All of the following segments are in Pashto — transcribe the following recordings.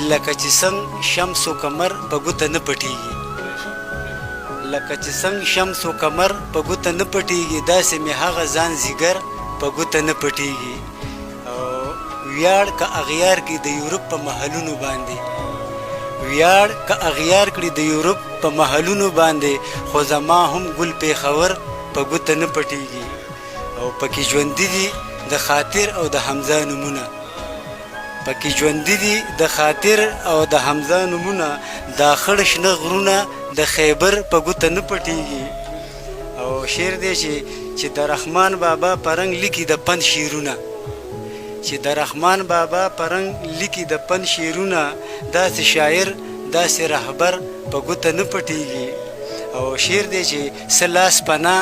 لکه چې څنګ شمس و قمر په ګوته نه پټیږي، لکه چې څنګ شمس و قمر په ګوته نه پټیږي، داسې مې هغه ځان ځیګر په ګوته نه پټیږي. او ویاړ که اغیار کړي د یورپ په محلونو باندې، ویاړ که اغیار کړي د یورپ په محلونو باندې، خو زما هم ګل پېښور په ګوته نه پټیږي. او پکې ژوندي دي د خاطر او د حمزه نومونه، پکې ژوندي دي د خاطر او د حمزه نومونه، دا خړ شنه غرونه د خیبر په ګوته نه پټیږي. او شعر دی چې چې د رحمان بابا په رنګ لیکي د پند شعرونه، چې د رحمان بابا په رنګ لیکي د پند شعرونه، داسې شاعر داسې رهبر په ګوته نه پټیږي. او شعر دی چې څه لاس پناه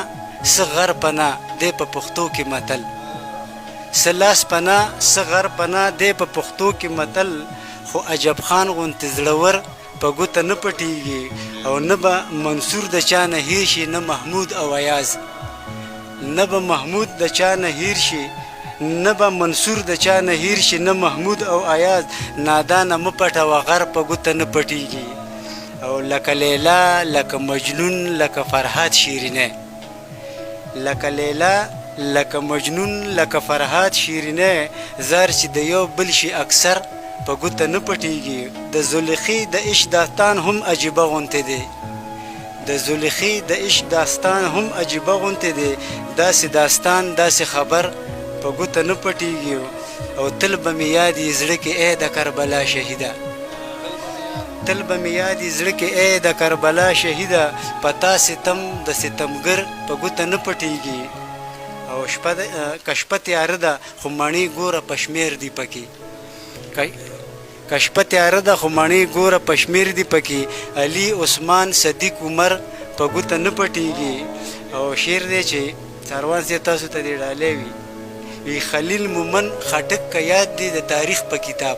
څه غر پناه دی په پښتو کې متل، څه لاس پناه څه غر پناه دی په پښتو کې متل، خو عجب خان غوندې زړور په ګوته نه پټیږي. او نه به منصور د چا نه هیر شي، نه محمود او ایاز، نه به محمود د چا نه هیر شي، نه به منصور د چا نه هیر شي، نه محمود او ایاز، نادانه مه پټوه غر په ګوته نه پټیږي. او لکه لیلا لکه مجنون لکه فرهاد شیرینی، لکه لیلا لکه مجنون لکه فرهاد شیرینی، زار چې د یو بل شي اکثر په ګوته نه پټیږي. د زلیخې د عشق داستان هم عجیبه غونتې دی، د زلیخې د عشق داستان هم عجیبه غونتې دی، داسې داستان داسې خبر په ګوته نه پټیږي. او تل به مې یاد یې زړه کې ای د کربلا شهیده، تل به مې یاد یې زړه کې ای د کربلا شهیده، په تا ستم د ستمګر په ګوته نه پټیږي. او شپه که شپه تیاره ده خو مڼې ګوره په شمېر دي پکې، که شپه تیاره ده خو مڼې ګوره په شمېر دي پکې، علي عثمان صدیق عمر په ګوته نه پټیږي. او شعر دی چې څاروان صاحب تاسو ته دې ډالۍ وي، وي خلیل مومن خټک که یاد دي د تاریخ په کتاب،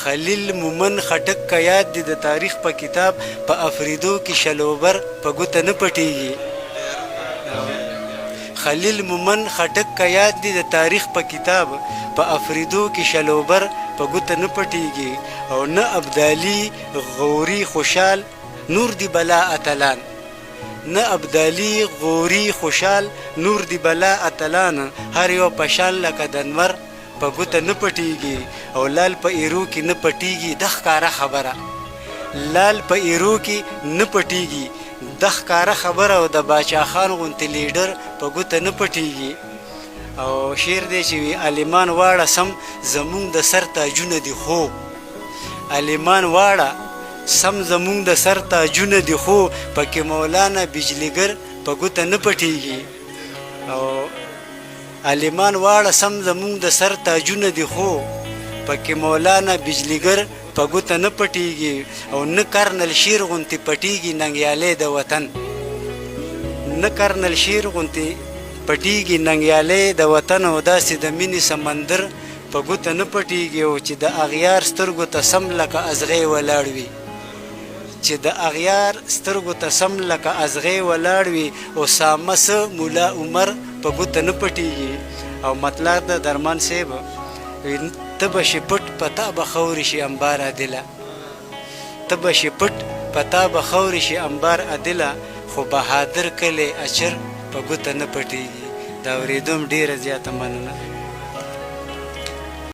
خلیل مومن خټک که یاد دي د تاریخ په کتاب، په افریدو کې شلوبر په ګوته نه پټیږي. خلیل مومن خټک که یاد دي د تاریخ په کتاب، په افریدو کې شلوبر په ګوته نه پټیږي. او نه ابدالي غوري خوشال نور دي بلا اتلان، نه ابدالي غوري خوشال نور دي بلا اتلان، هر یو په شان لکه د نمر په ګوته نه پټیږي. او لال په ایرو کې نه پټیږي د ښکاره خبره، لال په ایرو کې نه پټیږي د ښکاره خبره، او د باچا خان غوندې لیډر په ګوته نه پټیږي. او شعر دی چې وي عالمان واړه سم زمونږ د سر تاجونه دي خو، عالمان واړه سم زمونږ د سر تاجونه دي خو، پکې مولانا بجلیګر په ګوته نه پټیږي. او عالمان واړه سم زمونږ د سر تاجونه دي خو، پکې مولانا بجلیګر په ګوته نه پټیږي. او نه کرنل شیر غوندې پټیږي ننګیالی د وطن، نه کرنل شیر غوندې پټیږي ننګیالی د وطن، او داسې د مینې سمندر په ګوته نه پټیږي. او چې د اغیار سترګو ته سم لکه ازغی ولاړ وي، چې د اغیار سترګو ته سم لکه ازغی ولاړ وي، اسامه څه ملا عمر په ګوته نه پټیږي. او مطلق د درمان صاحب ته به شي پټ په تا به خاورې شي انبار عادله، ته به شي پټ په تا به خاورې شي انبار عادله، خو بهادر کلی اچر په ګوته نه پټیږي. د اورېدو هم ډېره زیاته مننه.